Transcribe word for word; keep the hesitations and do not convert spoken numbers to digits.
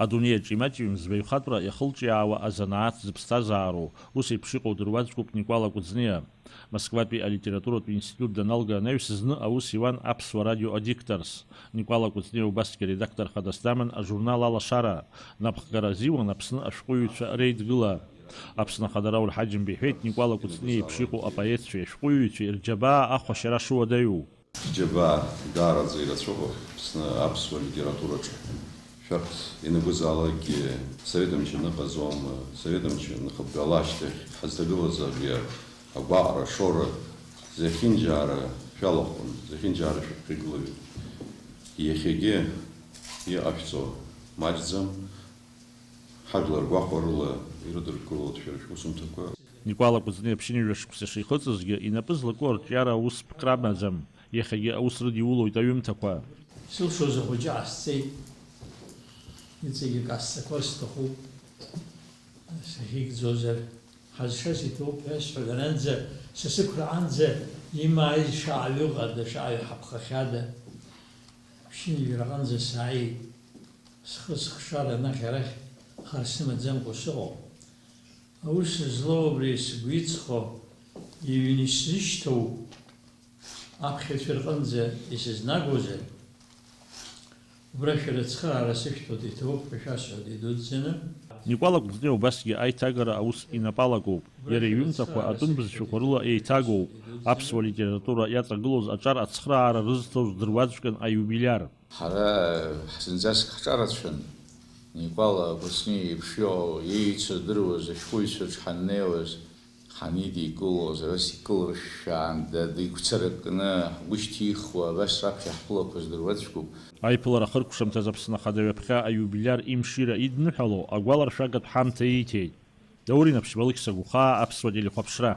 Адунеи аҿы имаҷҩым збаҩхатәра иахылҿиаауа азанааҭ зыԥсҭазаароу, ус еиԥш иҟоу дыруаӡәкуп Никәала Кәыҵниа. Москватәи алитературатә институт даналга анаҩс зны аус иуан Аԥсуа радио адикторс. Никәала Кәыҵниа убасгьы аредактор хадас даман ажурнал Алашара. Напхгара азиуан Аԥсны ашәҟәыҩҩцәа реидгыла. Аԥсны Ахада Рауль Ҳаџьымба иҳәеит, Никәала Кәыҵниа еиԥш иҟоу апоетцәеи ашәҟәыҩҩцәеи рџьабаа ахәашьара шыуадаҩу. Џьабаа даараӡа ирацәоуп Аԥсны аԥсуа литератураҿы. Шәарҭ ианакәызаалакгьы Совет мчы ныҟаӡом, Совет мчы ныхыбгала ашьҭахь ҳазҭагылаз абри агәаҟра, ашоура зехьынџьаара шәалахәын, зехьынџьаара шәыԥхьагылаҩын. Иахьагьы иҟашәҵо маҷӡам, ҳажәлар гәахәарыла ирыдыркылоит шәара шәусумҭақәа. Никәала Кәыҵниа ԥшьынҩажәа шықәса шихыҵызгьы, инапы злаку арҿиара аус ԥкра амаӡам, иахьагьы аус рыдиулоит аҩымҭақәа. Сылшоз ахәыҷы ҟасҵеит, иҵегьы касҵақәар сҭахуп, сахьигӡозар, ҳазшаз иҭоуп ҳәа сҳәанаранӡа, сасықәраанӡа имааиз шаҟаҩы ыҟада, шаҟаҩы ҳаԥхахьада, ԥшьынҩажәараҟынӡа сааит, схы сыхшара анахь-арахь хар сымаӡамкәа сыҟоуп. Аус злоу убри сгәы иҵхо, иҩны исзышьҭоу аԥхьаҩцәа рҟынӡа исызнагозар, убра шәара ацхыраара сышәҭоит, иҭабуп ҳәа шәасҳәоит идуӡӡаны. Никәала Кәыҵниа убасгьы аиҭагара аус инапы алакуп. Иара иҩымҭақәа атәым бызшәақәа рыла еиҭагоуп. Аԥсуа литература иаҵагылоз аҿар ацхыраара рызҭоз дыруаӡәкын аиубилиар. Ҳара зынӡаск ҳҿарацәан, Никәала Кәыҵниа иеиԥш иҟоу, иеицырдыруаз ашәҟәыҩҩцәа рҿы ҳаннеиуаз, ҳанидикылоз, абас икылрышәшәаан, дигәцаракны ҳгәы шьҭихуа, абас раԥхьа ҳԥылақәа здыруаӡәкуп. Аиԥылара ахыркәшамҭаз Аԥсны Ахада ҩаԥхьа аиубилиар имшира идныҳәало агәаларшәагатә ҳамҭа ииҭеит. Даур Инаԥшьба, Алықьса Гәхаа, Аԥсуа телехәаԥшра.